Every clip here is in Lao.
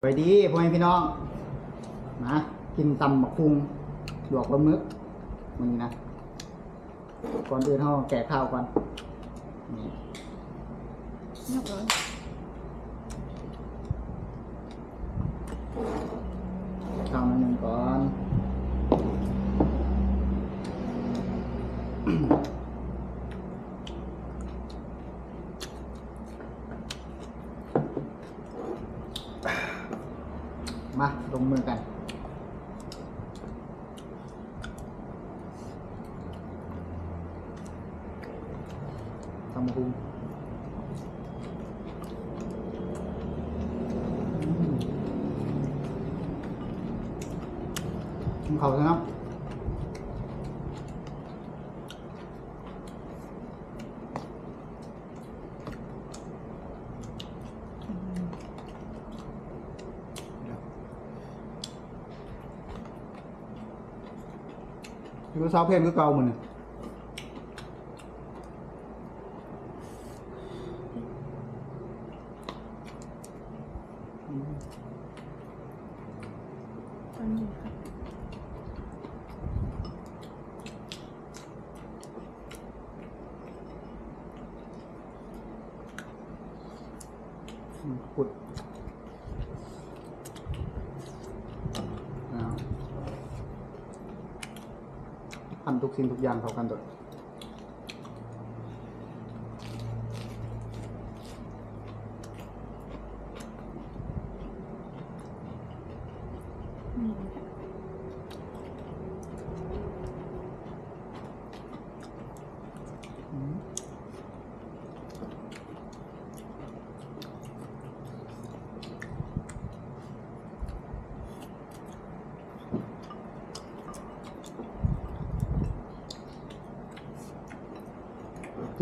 ສະບາຍດີພໍ່ແມ່ພີ່ນ້ອງ ມາກິນຕຳບັກຫຸ່ງ ລວກປາໝຶກມື້ນີ້ນະ. ກ່ອນອື່ນເຮົາແກະເຂົ້າກ່ອນ ນີ້ ຍກເລີຍ ເຂົ້າໜ້ອຍໜຶ່ງກ່ອນ. ມາລົງມືກັນ ຕຳບັກຫຸ່ງ ກິນເຂົ້າຊະເນາະ. ຢູ່ກັບສາວເພັນຄືເກົ່າມື້ນີ້. ອືມ ພຸດ ອ້າວ ພັນທຸກສິ່ງທຸກຢ່າງເຂົ້າກັນໂດດ.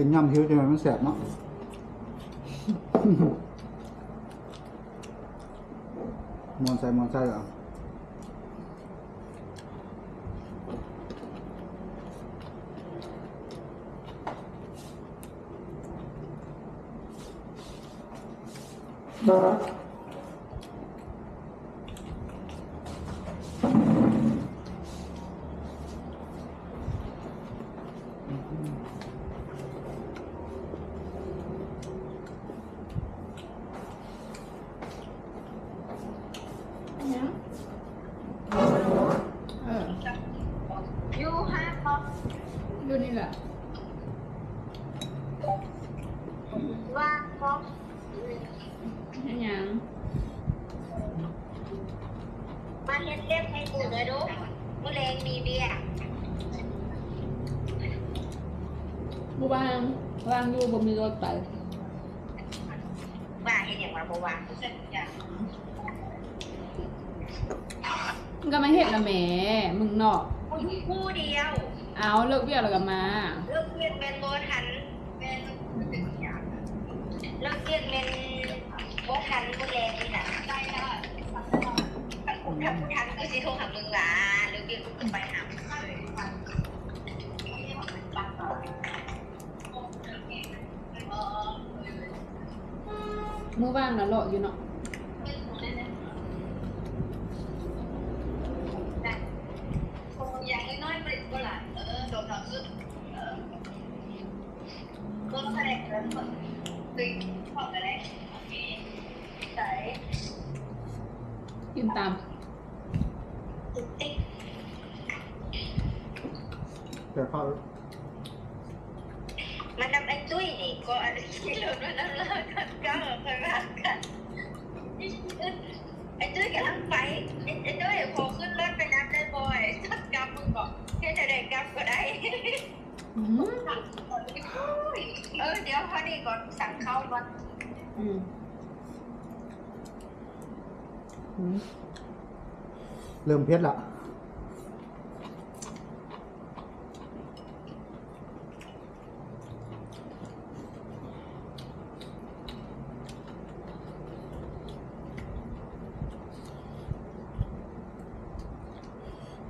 ກິນຍາມຫິວຈັ່ງໃດມັນແຊບເນາະ. ມ່ວນໃສ່ ມ່ວນໃສ່ເອົາ. ຫຍັງ? ເອີ ຢູ່ຫ້າງບໍ? ຢູ່ນີ້ແຫຼະ. ວ່າງບໍ? ເຮັດຫຍັງ? ມາເຮັດວຽກໃຫ້ກູແດ່ດູ ມື້ແລງມີວຽກ. ບໍ່ວ່າງ, ວ່າງຢູ່ ບໍ່ມີລົດໄປ. ວ່າເຮັດຫຍັງວ່າບໍ່ວ່າງ? ມຶງກໍມາເຮັດລະແໝ ມຶງເນາະ. ຜູ້ດຽວ. ເອົາ ເລີກວຽກແລ້ວກໍມາ. ເລີກວຽກແມ່ນບໍ່ທັນ, ແມ່ນ ເລີກວຽກແມ່ນບໍ່ທັນມື້ແລງນີ້ນະ. ຄັນ ຄັນ ຄັນ ຄັນ ຄືຊິໂທຫາມຶງວ່າ ເລີກວຽກ ໄປຫາ ມື້ວ່າງນະເລາະຢູ່ເນາະ. ກິນຕາມ ແຕ່ເຂົ້າ ມານຳໄອ້ຕຸ້ຍນີ້ ກໍອັນຂີ່ລົດມານຳລາວ ຕອນເຊົ້າ ຂ້ອຍວ່າກັນ ໄອ້ຕຸ້ຍກຳລັງໄປ ໄອ້ ໄອ້ຕຸ້ຍ ຂໍຂຶ້ນລົດໄປນຳໄດ້ບໍ່? ຕອນກັບມຶງບອກ ເຮັດແນວໃດກັບກໍໄດ້. ອືມ ເອີ ດຽວເຮົານີ້ກ່ອນ ສັ່ງເຂົ້າກ່ອນ. ອືມ ອືມ ເລີ່ມເຜັດລະ.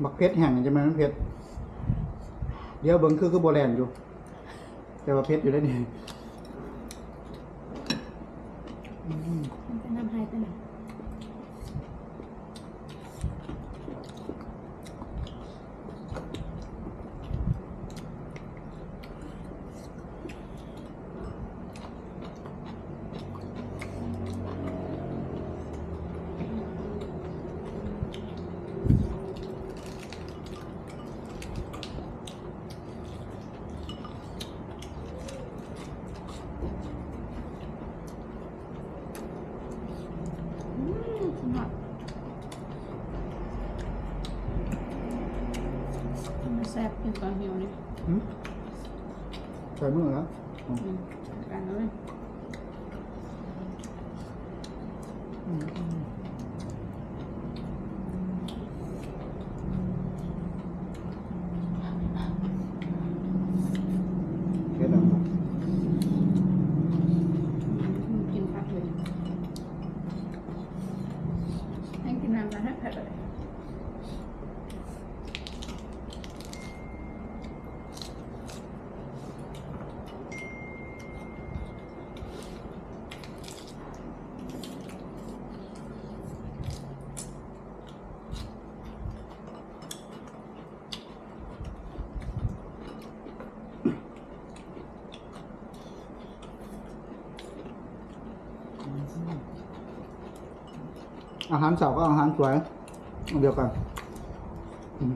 ບັກເຜັດແຫ້ງ ຈັ່ງແມ່ນມັນເຜັດ. ດຽວເບິ່ງ ຄື ຄືບໍ່ແລ່ນຢູ່ ແຕ່ວ່າເຜັດຢູ່ເດ້ນີ້. ອືມ ມັນເປັນນ້ຳໄຮ່ຕົວນີ້. ຕອນຫິວນີ້ ຫືມ ໃສ່ມືແລ້ວ ອືມ ອືມ ກັນເລີຍ ອືມ ເຮັດຫຍັງ ກິນຜັກເລີຍ ໃຫ້ກິນນ້ຳກັນ ໃຫ້ແພັດເລີຍ. ອາຫານເຊົ້າກັບອາຫານສວຍ ອັນດຽວກັນ ອືມ.